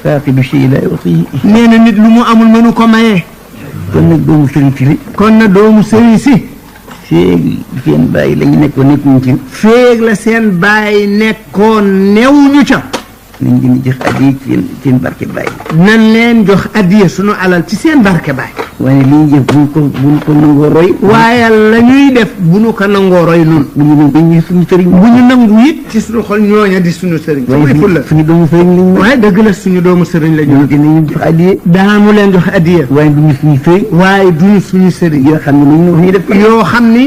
faaqidu shay laa yu'tiihi. nee na nit lu mu amul mënu ko maye. kon nag doomu sëriñ si. kon na doomu sëriñ si. féeg seen bàyyi la ñu nekkoon nekkuñu ci. féeg la seen bàyyi nekkoon newuñu ca. nañ leen di jox addiya ci seen barke bàyyi. nan leen jox addiya sunu alal ci seen barke bàyyi. waaye li ñuy jëf bu ñu ko nangoo roy. waaye la ñuy def bu ñu ko nangoo roy noonu. bu ñu nangu suñu sëriñ. bu ñu nangu it ci suñu xol ñooña di suñu sëriñ. waaye suñu doomu sëriñ lañ. waaye dëgg la suñu doomu sëriñ la ñu. dinañu jox addiya. daanu leen jox addiya. waaye duñu suñu sëriñ. waaye duñu suñu sëriñ. yoo xam ne lu ñu wax ñu def ko. yoo xam ni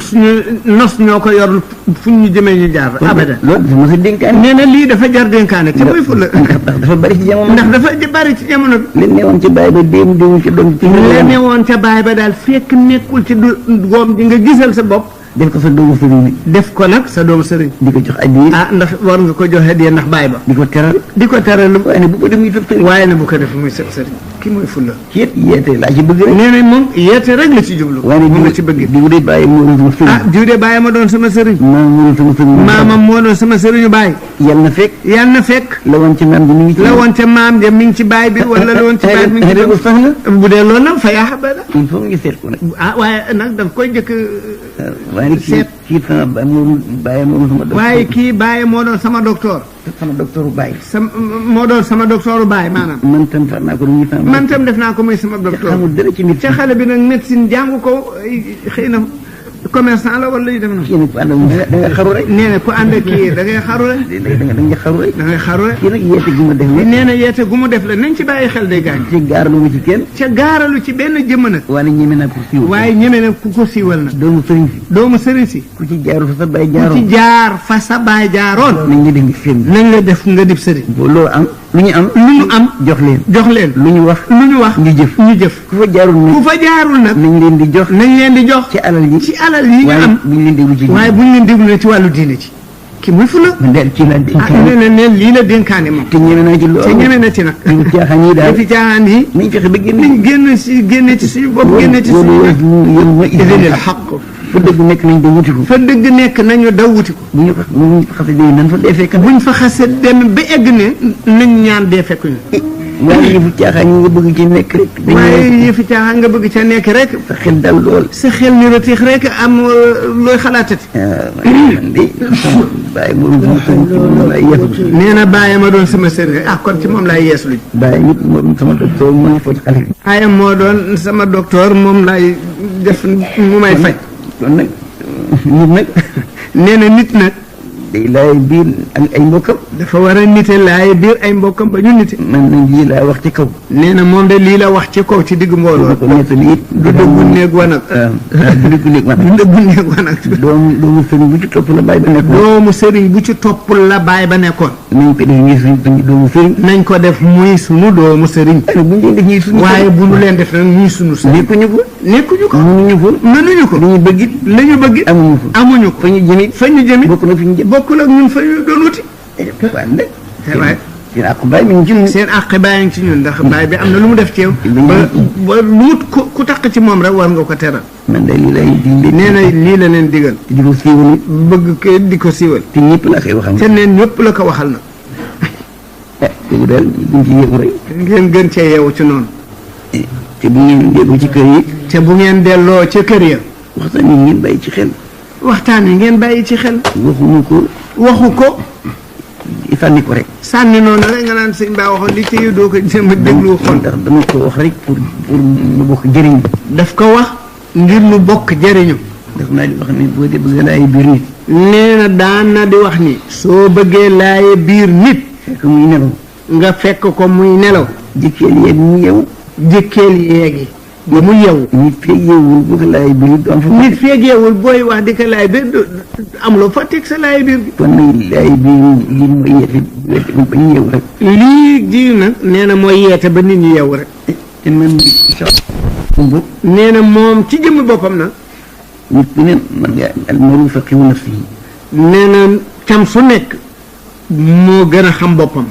suñu nos ñoo ko yor fu ñu jëmee ñu jaar abada. loolu dafa mos a dénkaane. nee na lii dafa jar dénkaane te mooy fulla. ndax dafa bari ci jamono. ndax dafa bari ci jamono bi. li newoon ci bàyyi ba démul ci doom ci. li newoon ca baay ba daal fekk nekkul ci doom ji nga gisal sa bopp. def ko sa doomu sëriñ bi. def ko nag sa doomu sëriñ. di ko jox addiya. ah ndax war nga ko jox addiya ndax baay ba. di ko teral. di ko teral. waaye nag bu ko def muy sëriñ. waaye nag bu ko def muy sëriñ ki mooy fulla. yeete laa ci bëgg rek. nee na moom yeete rek la ci jublu. waaye nag moom la ci bëgg. diw de bàyyi moo doon sama sëriñ. ah diw de bàyyi ma doon sama sëriñ. maamam moo doon sama sëriñu baay. yal na fekk. yal na fekk. la woon ci maam bi mi ngi ci. la woon ca maam ja mi ngi ci baay bi wala la woon ci baay bi mi ngi ci sax na. bu dee loolu nag fa yaa xabada. il faut ñu seet ko nag. ah waaye nag daf koy jëkk waaye nag kii sama bàyyi moo doon sama docteur. waaye kii bàyyi moo doon sama docteur. sama docteuru bàyyi. moo doon sama docteuru bàyyi maanaam. man tam far naa ko muy sama. man tam def naa ko muy sama docteur. xamul dara ci médecine. ca xale bi nag médecine jàngu ko xëy na commerçant la wala yu def na. kii nag ku ànd ak da nga xaru rek. nee na ku ànd ak kii da ngay xaru rek. da nga xaru rek. da ngay xaru rek. kii nag yeete gu ma def la. nee na yeete gu mu def la nañ ci bàyyi xel day gaañ. ci gaaralu ma ci kenn. ca gaaralu ci benn jëmm nag. waaye ñeme naa ko siiwal. waaye ñeme na ku ko siiwal nag. doomu sëriñ si. doomu sëriñ si. ku ci jaarul fa sa baay jaaroon. ku ci jaar fa sa baay jaaroon. nañ la def seen. nañ la def nga dib sëriñ. loolu am. lu ñu am. lu ñu am jox leen. jox leen. lu ñu wax. lu ñu wax ñu jëf. ñu jëf. ku fa jaarul nag. ku fa jaarul nag. nañ leen di jox. nañ leen di jox. ci alal yi. ci alal yi ñu am. buñ leen déglu ci. waaye buñ leen déglu ne ci wàllu diine ci. ki muy fula. man daal kii laa dénkaane. nee na lii la dénkaane moom. te ñeme naa ci loolu. te ñeme na ci nag. ñu caaxaan yi daal. fi caaxaan yi. nañ fexe ba génn. nañ génne ci suñu bopp génne ci suñu. loolu idinil xaq. fa dëgg nekk nañ da wuti ko. fa dëgg nekk nañu daw wuti ko. bu ñu xasee dee nan fa dee fekk. buñ fa xasee dem ba egg ne nañ ñaan dee fekk ñu. waaye yëfu caaxaan yi nga bëgg ci nekk rek. waaye yëfu caaxaan nga bëgg ca nekk rek. sa xel dal lool. sa xel ni rëtiix rek am looy xalaatati. man de bàyyi ma doon sama sëriñ ci moom laay yeesu. nee na bàyyi ma doon sama sëriñ ah kon ci moom laay yeesu luñ. bàyyi nit moom sama docteur mooy faj xale bi. bàyyi moo doon sama docteur moom laay def mu may faj. kon nag nit nag. nee na nit nag. day laay biir ak ay mbokkam. dafa war a nite laay biir ay mbokkam ba ñu nite. man nag lii laa wax ci kaw. nee na moom de lii la wax ci kaw ci digg mbooloo. ko nettali it. du dëggu néeg wanag. du dëggu néeg wanag. du dëggu néeg wanag. doomu sëriñ bu ci topp la bàyyi ba nekkoon. doomu sëriñ bu ci topp la bàyyi ba nekkoon. nañ ko def ñuy suñu doomu sëriñ. nañ ko def muy sunu doomu sëriñ. waaye bu ñu leen def nag muy sunu sëriñ. nekkuñu ko. mënuñu ko. li ñu bëgg it. la ñu bëgg it. amuñu ko. fa ñu jëmit. bokk na fi ñu jëm. bokkul ak ñun fa ñu doon wuti. waaye seen àq baay mi ngi ci ñun. seen àq baay ngi ci ñun ndax baay bi am na lu mu def ci yow. ba lu mu ku taq ci moom rek war nga ko teral. man de lii lay digle. nee na lii la leen digal. di ko siiwal it. bëgg ko di ko siiwal. te ñëpp la koy waxal. te neen ñëpp la ko waxal nag. boobu daal buñ ci yeewu rek. ngeen gën cee yeewu ci noonu. te bu ngeen delloo ci kër yi. te bu ngeen delloo ca kër ya. waxtaan yi ngeen bàyyi ci xel. waxtaan yi ngeen bàyyi ci xel. waxu ko. sànni ko rek. sànni noonu rek nga naan sëñ Ba waxoon li ci yow doo ko jéem a déglu xool. ndax dama ko wax rek pour mu bokk jëriñu. daf ko wax ngir nu bokk jëriñu. daf naa di wax ni boo dee bëgg laaye biir nit. nee na daan na di wax ni. soo bëggee laaye biir nit. fekk muy nelaw. nga fekk ko muy nelaw. jëkkeel yeeg mu yeewu. jëkkeel yeegi. ba mu yeewu. nit feeg yeewul bu ko laaye biir nit. nit feeg yeewul booy wax di ko laaye biir amuloo fa teg sa laaye biir gi. kon nag laaye biir lii mooy yeete ba ñu yeewu rek. lii ji nag nee na mooy yeete ba nit ñi yeewu rek. te man nee na moom ci jëmmi boppam nag. nit ku ne man nga almaru faqihu nafsihi. nee na cam su nekk moo gën a xam boppam.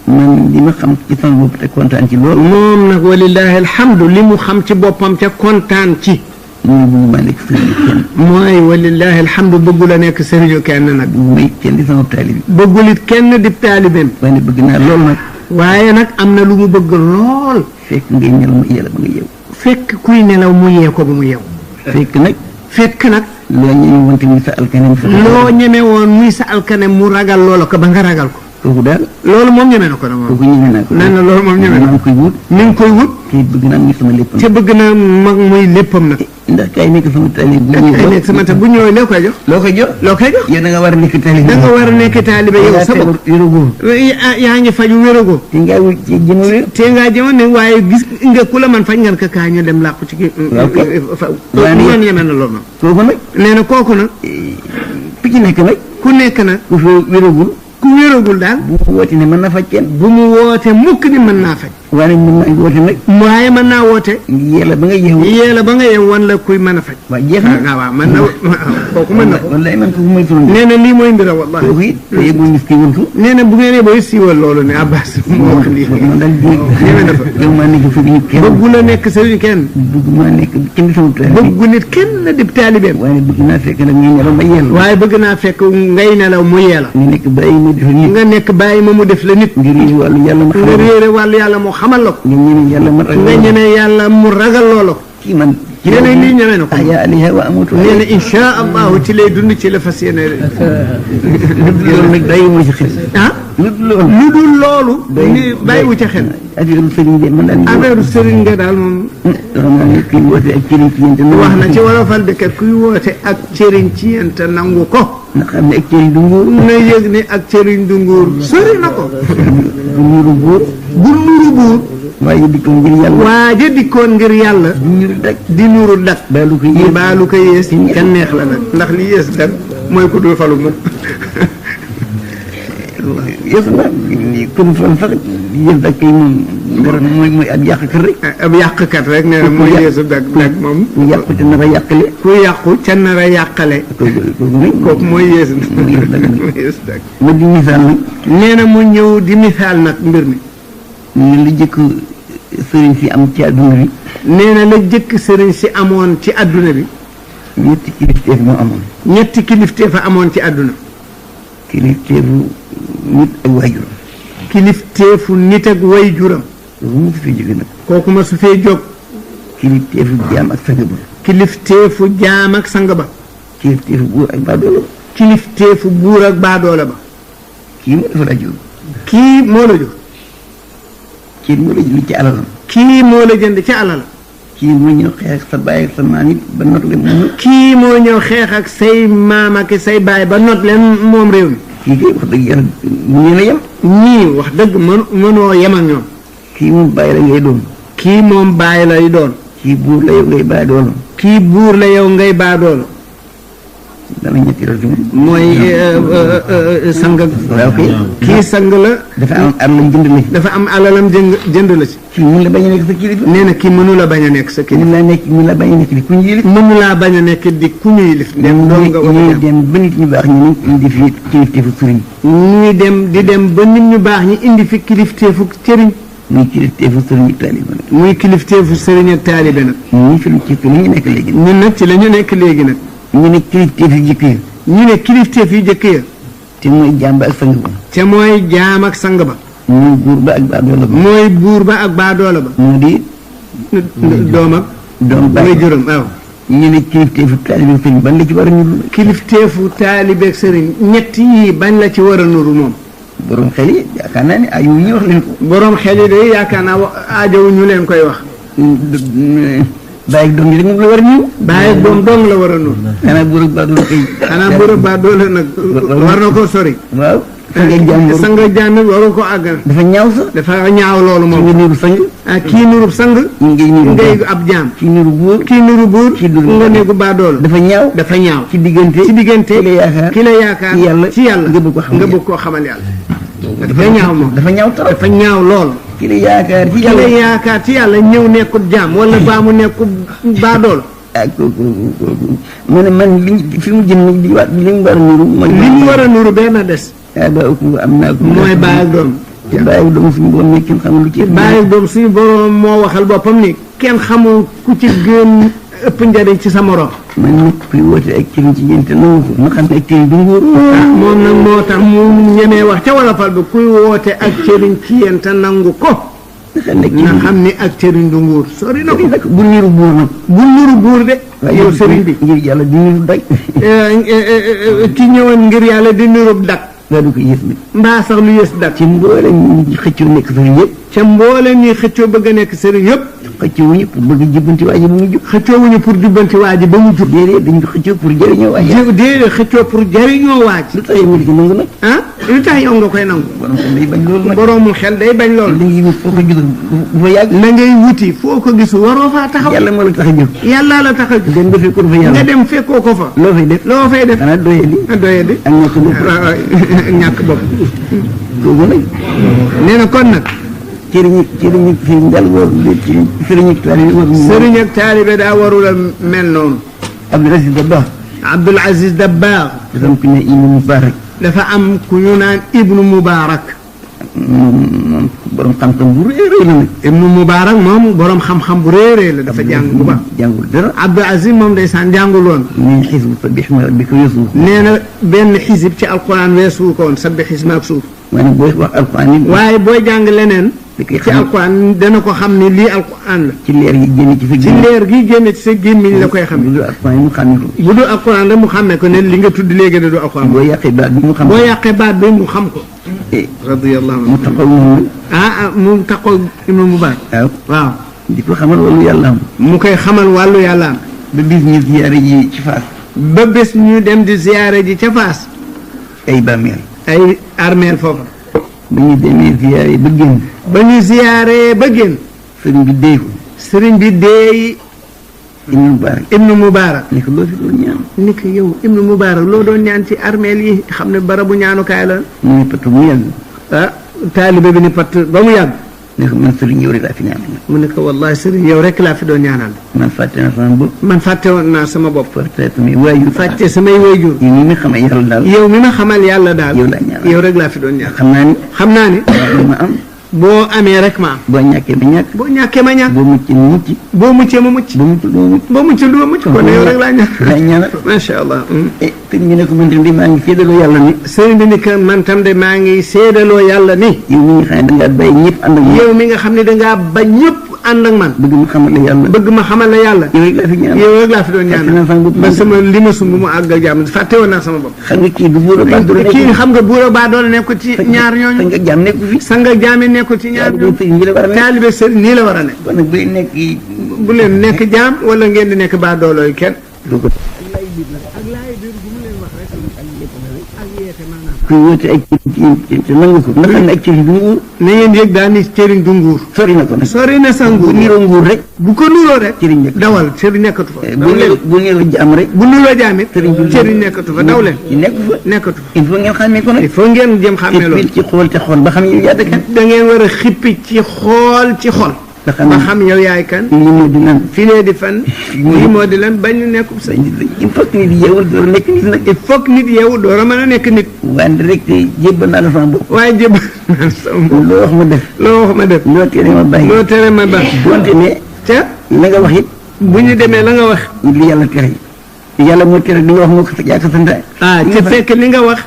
man li ma xam ci sama bopp te kontaan ci loolu. moom nag walillahi alhamdu li mu xam ci boppam te kontaan ci. muy bëgguma nekk sëriñu kenn. mooy walillahi alhamdu bëggu la nekk sëriñu kenn nag. bëgguma kenn di sama taalibe. bëggul it kenn di taalibeem. waaye bëgg naa lool nag. waaye nag am na lu mu bëgg lool. fekk ngay nelaw mu yee la ba nga yeewu. fekk kuy nelaw mu yee ko ba mu yeewu. fekk nag. loo ñeme woon te muy sa alkanem. loo ñeme woon muy sa alkanem mu ragal loola ko ba nga ragal ko. kooku daal. loolu moom ñeme na ko nag moom. kooku ñeme naa ko. nee na loolu moom ñeme na ko. mi ngi koy wut. te bëgg naa muy sama léppam. te bëgg naa mag muy léppam nag. ndax kay nekk sama taalibe bu ñëwee. kay nekk sama taalibe bu ñëwee loo koy jox. loo koy jox. yow da nga war a nekk taalibe. da nga war a nekk taalibe yow sa bopp. yaa ngi faju wéragoo. te ngaa wut ci jëma wér. te ngaa jëma ne waaye gis nga ku la man faj ngeen ko kaa ñu dem làqu ci kii. waaw kay waaw ñeme na loolu nag. kooku nag. nee na kooku nag. ku ci nekk nag. ku nekk nag. ku fa wéragul. ku wéragul daal. bu mu woote ne mën na faj kenn. bu mu woote mukk ni mën naa faj. waaye nag mën naa woote nag. waaye mën naa woote. yéela ba nga yeewu. yéela ba nga yeewu wan la kuy mën a faj. waaw jeex na waaw mën na kooku mën na ko. wallaay man kooku mooy turam. nee na lii mooy mbira wallahi. kooku it te boo ñu siiwal ko. nee na bu ngeen booy siiwal loolu ne Abass moo wax lii. moom daal di ñeme na fa. yow maa nekk sëriñ kenn. bëggu la nekk sëriñ kenn. bëgg maa nekk kenn sama taalibe. bëggu nit kenn la dib taalibeem. waaye bëgg naa fekk nag ngay nelaw ba yeel. waaye bëgg naa fekk ngay nelaw mu yeela. nga nekk bàyyi ma def nit. nga nekk bàyyi ma mu def la nit. ngir réere wàllu yàlla ma xamal. nga réere wàllu yàlla moo xamal la ko. nga ñeme yàlla ma ragal. nga ñeme yàlla mu ragal loola ko. kii man. nee na lii ñeme na ko. yaa aliha wa amatu. nee na incha allahu ci lay dund ci la fas yéene. loolu nag bàyyiwuma ci xel. ah. lu dul loolu. ni bàyyiwu ca xel. affaire sëriñ de man daal. affaire sëriñ nga daal moom. xam naa ne kuy woote ak cëriñ ci yéen. wax na ci wolofal bi kat kuy woote ak cëriñ ci yéen te nangu ko. na xam ne ak cëriñ du nguur. na yëg ni ak cëriñ du nguur. sori na ko. du nuru buur. bu nuru buur. waaye dikkoon ngir yàlla. waaye dikkoon ngir yàlla. di nuru dak. di nuru dak. baalu ko yées. baalu ko yées. ca neex la nag ndax li yées dak mooy ku dul falu mën. yées na comme fan sax yées dak kay moom dara mooy ab yàqkat rek. ab yàqkat rek nee na mooy yéesu dak dak moom. ku yàqu te nar a yàqale. ku yàqu ca nar a yàqale. kooku mooy yées dak. ma di misaal nag. nee na mu ñëw di misaal nag mbir mi. ñu la jëkk sëriñ si am ci àdduna bi. nee na la jëkk sëriñ si amoon ci àdduna bi. ñetti kilifteef moo amoon. ñetti kilifteef a amoon ci àdduna. kilifteefu nit ak waajuram. kilifteefu nit ak waajuram. kooku mu fi jóge nag. kooku ma su fee jóg. kilifteefu jaam ak sang ba. kilifteefu jaam ak sang ba. kilifteefu buur ak baadoola ba. kilifteefu buur ak baadoola ba. kii moo dafa la jóg. kii moo la jóg. kii moo la jënd ci alalam. kii moo la jënd ci alal. kii moo ñëw xeex ak sa baay ak sa maam it ba not leen moom. kii moo ñëw xeex ak say maam ak say baay ba not leen moom réew mi. kii kay wax dëgg yàlla mu ngeen a yem. ñii wax dëgg mënoo yem ak ñoom. kii moom bàyyi la ngay doon. kii moom bàyyi lay doon. kii buur la yow ngay baadoola. kii buur la yow ngay baadoola. dana ñetti la ci moom. mooy sang. waaw kay. kii sang la. dafa am alalam jënd la ci. dafa am alalam jënd la ci. kii mun la bañ a nekk sa kilifa. nee na kii mënu la bañ a nekk sa kilifa. mun la bañ a nekk di ku ñu yilif. mënu laa bañ a nekk di ku ñu yilif. dem doom nga war a dem ba nit ñu baax ñu indi fi kilifteefu sëriñ. ñuy dem ba nit ñu baax ñi indi fi kilifteefu sëriñ. muy kilifteefu sëriñ ak taalibe nag. muy kilifteefu sëriñ ak taalibe nag. ñun fi la ñu nekk léegi. ñun nag ci la ñu nekk léegi nag. ñu ne kilifteef yu jëkk ya. ñu ne kilifteef yu jëkk ya. te mooy jaam ba ak sang ba. te mooy jaam ak sang ba. mooy buur ba ak baadoola ba. mooy buur ba ak baadoola ba. moo di. doom ak. doom ba mooy juróom waaw. ñu ne kilifteefu taalibe sëriñ ban la ci war a nuru. kilifteefu taalibe sëriñ ñett yii bañ la ci war a nuru moom. borom xel yi yaakaar naa ne ayu ñu wax leen ko. borom xel yi de yaakaar naa aajowu ñu leen koy wax. bàyyi doom yi rek moom la war a ñëw. bàyyi doom dong la war a nuru. xanaa buur ak baadoola kay. xanaa buur ak baadoola nag. war na koo sori. waaw. sang jaam waru ko àgg. dafa ñaaw sax. dafa ñaaw loolu moom. kii nuru sang. ah kii nuru sang. ngay ab jaam. kii nuru buur. kii nuru buur. nga néegu baadoola. dafa ñaaw. dafa ñaaw. ci diggante. ki la yaakaar. ci yàlla nga bëgg koo xamal yàlla. dafa ñaaw moom. dafa ñaaw trop. dafa ñaaw lool. ki la yaakaar ci yàlla ñëw nekkul jaam wala baa mu nekkul baadool. ah kooku man fi mu jëm di waat li mu war a nuru. li mu war a nuru benn des. ba am naa ko. mooy baay ak doom. te baay ak doom suñu borom ne kenn xamul lu ci. baay ak doom suñu borom moo waxal boppam ni kenn xamul ku ci gën ëpp njariñ ci sa morom. man nit kuy woote ak cëriñ ci yéen te nangu ko ma xam ne ak cëriñ du nguur. moom nag moo tax mu ñemee wax ca wolofal bi kuy woote ak cëriñ ci yéen te nangu ko. na xam ni ak cëriñ du nguur sori na ko. bu niru buur nag. bu niru buur de. yow sëriñ bi ngir yàlla di niru dag. ki ñëwoon ngir yàlla di niru dag. daa du ko yées bi. mbaa sax lu yées dag. ci mboolem ñi xëccoo nekk sëriñ yëpp. ca mboolem ñi xëccoo bëgg a nekk sëriñ yëpp. xëccoo wuñu pour bëgg jubbanti waa ji ba mu jub. xëccoo wuñu pour jubbanti waa ji ba mu jub. déedéet dañu xëccoo pour jëriñoo waa ji. déedéet xëccoo pour jëriñoo waa ji. lu tax yow nga di ko nangu nag. ah lu tax yow nga koy nangu. borom xel day bañ loolu nag. boroomu xel day bañ loolu. li ngay wut foo ko gisul bu fa yàgg. la ngay wuti foo ko gisul waroo faa taxaw. yàlla moo la tax a jóg. yàlla la tax a jóg. dem nga fekkoo fa yàlla. nga dem fekkoo ko fa. loo fay def. loo fay def. xanaa doyee di. doyee di. ak ñàkk bopp. ñàkk bopp. kooku nag. nee na kon nag. sëriñ daal war sëriñ ak taalibe war. sëriñ ak taalibe daa warul a mel noonu. Abdul Aziz Dabakh. Abdul Aziz Dabakh. dafa am ku ne Ibnu Mubarak. dafa am ku ñu naan Ibnu Mubarak. moom borom xam-xam bu réeréer la nag. Ibnu Mubarak moom borom xam-xam bu réeréer la dafa jàng bu baax. jàngul dara. Abdul Aziz moom ndeysaan jàngul woon. nee na xisbu sabbih isma rabbika weesu. nee na benn xisib ci alquran weesu ko woon sabbih isma ak suuf. waaye booy wax alquran yi. waaye booy jàng leneen. ci ci alquran dana ko xam ne lii alquran la. ci leer yi génne ci sa. ci leer gi génne ci sa gémmiñ la koy xam. bu dul alquran yi mu xàmme ko. bu dul alquran rek mu xàmme ko ne li nga tudd léegi de du alquran. boo yàqee baat bi mu xam. boo yàqee baat bi mu xam ko. radiyallahu anhu mu taxaw moom. mu taxaw Ibnu Mubarak. waaw. di ko xamal wàllu yàlla am. mu koy xamal wàllu yàlla am. ba bis ñu ziyaare ji ci Faas. ba bés ñu dem di ziyaare ji ca Faas. ay bàmmeel. ay armeel foofa. ba ñu demee ziyaare ba génn. ba ñu ziyaare ba génn. sëriñ bi déy ko. sëriñ bi déy. Ibnu Mubarak. Ibnu Mubarak. ni ko loo fi doon ñaan. ni ko yow Ibnu Mubarak loo doon ñaan ci armeel yi xam ne barabu ñaanukaay la. mu ne patt mu yàgg. taalibe bi ni patt ba mu yàgg. ne ko man sëriñ yow rek laa fi ñaanal. mu ne ko wallahi sëriñ yow rek laa fi doon ñaanal. man fàtte naa sama bopp. man fàtte woon naa sama bopp. fàtte samay waajur. fàtte samay waajur. yow mi ma xamal yàlla daal. yow mi ma xamal yàlla daal. yow laa ñaanal yow rek laa fi doon ñaan. xam naa ni. ma am. boo amee rek ma am. boo ñàkkee ma ñàkk. boo ñàkkee ma ñàkk. boo muccee ma mucc. boo muccee ma mucc. boo muccul doo mucc. boo muccul doo mucc. kon yow rek laa ñaanal. macha allah. sëriñ bi ne ko man tam de maa ngi séedaloo yàlla ni. sëriñ bi ni que man tam de maa ngi séedaloo yàlla ni. yow mi nga xam ne dangaa bàyyi ñëpp ànd ak yow mi nga xam ne dangaa ba ñëpp ànd ak man. bëgg ma xamal la yàlla. bëgg ma xamal la yàlla. yow rek laa fi ñaanal. yow rek laa fi doon ñaanal. ba sama li ma sumb mu àgg ak jàmm fàtte woon naa sama bopp. xam nga kii du buur a baa doole nekk. kii xam nga buur a baa doole nekk ci ñaar ñooñu. sang ak jaam nekku fi. sang ak jaam yi nekkul ci ñaar ñooñu. taalibe sëriñ nii la war a nekk. kon nag bu nekk bu leen nekk jaam wala ngeen di nekk baa doolooy kenn. kuy woote ak te nangu ko nga xam ne ak cëriñ du nguur. na ngeen yëg daal ni cëriñ du nguur. sori na ko nag. sori na sa nguur. bu niroo nguur rek. bu ko niroo rek. cëriñ nekk dawal cëriñ nekkatu fa. bu niroo jaam rek. bu niroo jaam it. cëriñ nekkatu fa daw leen. nekkatu fa. il faut ngeen xàmmee ko nag. il faut ngeen jëm xàmmee loolu. ci xool te xool ba xam yow yaa kan. da ngeen war a xippi ci xool ci xol. ba xam yow yaay kan. lii moo di lan. fi nee di fan. lii moo di lan bañ ñu nekkul sa. il faut que nit yeewul door a nekk nit nag. il faut que nit yeewu door a mën a nekk nit. wante rek te jébbal naa la sama bopp. waaye jébbal naa la sama bopp. loo wax ma def. loo wax ma def. loo tere ma bàyyi. loo tere ma bàyyi. donte ne. ca la nga wax it. bu ñu demee la nga wax. li yàlla tere. yàlla moo tere li nga wax moo ko yaa ko santaane. ca fekk li nga wax.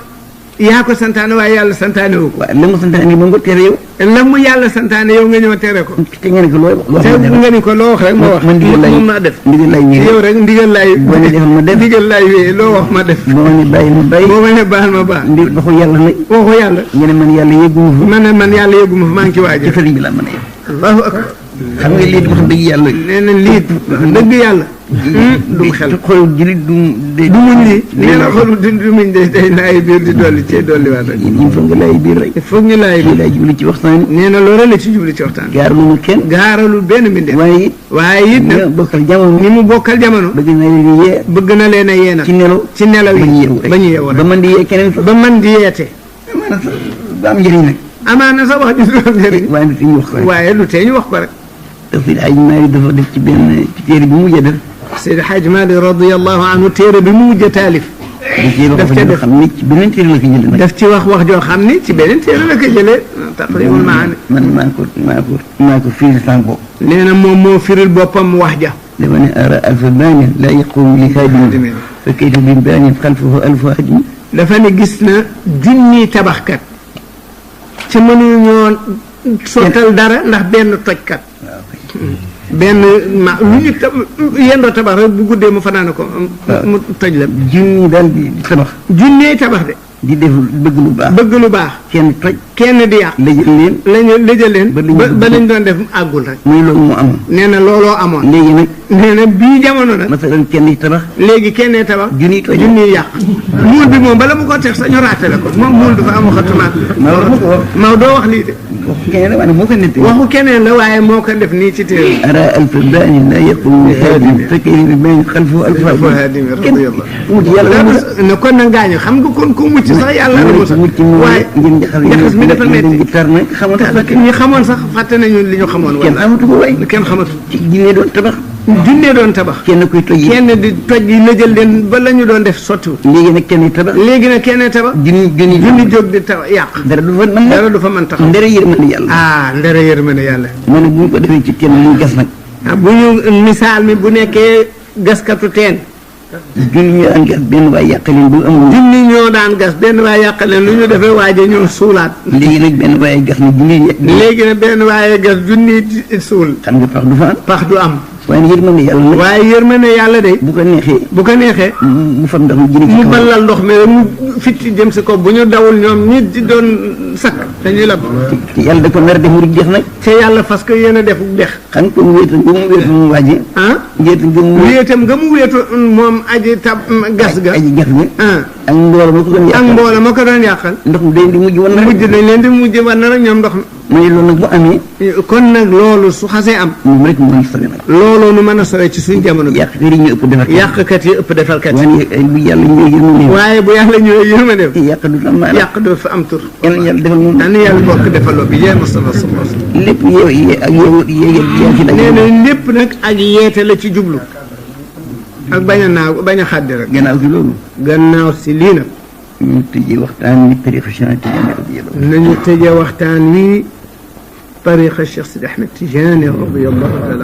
yaa ko santaane waaye yàlla santaane wu ko. waaw la mu santaane moom nga tere yow. la mu yàlla santaane yow nga ñëw tere ko. te nga ne ko loo wax nga ni ko loo wax rek ma wax. moom naa def. ndigal laay wéy. yow rek ndigal laay. boo ne defal ma def. ndigal laay wéy loo wax ma def. boo ne bàyyi ma bàyyi. boo ma ne baal ma baal. waxu yàlla nag. waxu yàlla. nga ne man yàlla yëgguma fa. man yàlla yëgguma fa maa ngi ci waaj. ci sëriñ bi laa mën a yem. allahu akbar. xam nga lii wax dëgg yàlla. nee na lii dëgg yàlla. du xel xol jullit du muñ lii. nee na xol du muñ de day laay biir di dolli cee dolliwaat rek. il faut nga laay biir rek. il faut ñu laay biir. laay jublu ci waxtaan. nee na loolu la ci jublu ci waxtaan. gaaralu ma kenn. gaaralu benn mbindee. waaye it nag bokkal jamono. ni mu bokkal jamono. bëgg na leen a yee. bëgg na leen a yee nag. ci nelaw yi ba ñu yeewu rek ba man di yee keneen fa. ba man di yeete. amaana sax du am njëriñ nag. amaana sax wax ju du am njëriñ. waaye lu tee ñu wax ko rek. waaye lu tee ñu wax ko rek. Seydi Hadj Malick dafa def ci benn ci téere bi mu mujj a def. Seydi Hadj Malick radiyallahu anhu téere bi mu mujj a taalif. daf ca def xam ni ci beneen téere la ko jëlee nag. daf ci wax joo xam ni ci beneen téere la ko jëlee. taqribul maani. man maa ko firil sama bopp. nee na moom moo firil boppam wax ja. dafa ne ara alfa baanin laa yaqumu li haadimin fa kayfa bi baanin xalfahu alfu haadimin. dafa ne gis na junniy tabaxkat ci mënuñoo sottal dara ndax benn tojkat. benn ma lu ñu yendoo tabax rek bu guddee mu fanaane ko mu toj la. junni daal di tabax. junnee tabax de. di def bëgg lu baax. bëgg lu baax. kenn toj. kenn di yàq. lëjal leen. ba lañ doon def àggul rek. muy loolu mu amoon. nee na looloo amoon. léegi nag. nee na bii jamono nag. masalan kenn di tabax. léegi kenn tabax. junni toj junni yàq. muul bi moom bala mu ko teg sax ñu raatale ko moom muul dafa am xatumaat. Maodo doo wax lii de. waxu keneen la waaye moo ko def nii ci téere. ara alfa baanin laa yaqumu li haadimin fa kayfa bi baanin xalfahu alfu haadimin. kenn ku mucc yàlla ne kon na gaañu xam nga kon ku mucc sax yàlla la mucc. waaye jaxas mi dafa metti. ñi xamoon sax fàtte nañu li ñu xamoon. kenn xamatu ko waay. kenn xamatu. junne doon tabax. junne doon tabax. kenn kuy toj. kenn di toj yi la jël leen ba la ñu doon def sottiwul. léegi nag kenn tabax. léegi nag kenn tabax. junni jóg di tabax yàq. dara du fa mën dara du fa mën taxaw. ndere yërmande yàlla. ndere yërmande yàlla. ma ne bu ñu ko defee ci kenn ñu gas nag. bu ñu misaal mi bu nekkee gaskatu teen. junni ñoo daan gas benn waay yàqaleen bu amul. junni ñoo daan gas benn waay yàqaleen lu ñu defee waaje ñoo suulaat. léegi nag benn waay gas na junni. léegi nag benn waaye gas junni suul. xam nga pax du fa am. pax du am. waaye yërmande yàlla nag. waaye yërmande yàlla de. bu ko neexee. bu ko neexee. mu fam ndox mi jëlee ci kaw. mu ballal ndox mi mu fitti jëm si ko bu ñu dawul ñoom ñi di doon sakk dañuy lab. te yàlla da ko nar a def mu dex nag. te yàlla parce que yéen a def dex. xam nga comme wéetam nga mu wéetu moom waaje. wéetam nga mu wéetu moom aji tab gas ga. aji gas ga. ak mbooloo ma ko doon yàqal. ak mbooloo ma ko doon yàqal. ndox mi dañ di mujj wan na mujj dañ leen di mujj wan na rek ñoom ndox mi. ma ne loolu nag bu amee. kon nag loolu su xasee am. moom rek moo ñu sowe nag. looloo nu mën a sowe ci suñ jamono bi. yàqkat yi ñu ëpp defalkat. yàqkat yi ëpp defalkat yi. bu yàlla ñëwee yërmande. waaye bu yàlla ñëwee yërmande. yàq du am maanaam. yàq du fa am tur. yàlla yàlla defal moom. daanaka yàlla bokk defaloo bi yéen a soxla soxla. lépp yow ak yow yaa ci dagg. nee na lépp nag ak yeete la ci jublu. ak bañ a naaw bañ a xàddi rek. gannaaw si loolu. gannaaw si lii nag. ñu tëjee waxtaan wi tariqa Cheikh Tidiane radiyallahu anhu. nañu tëjee waxtaan wi tariqa Cheikh Sidi Ahmed Tidiane radiyallahu taala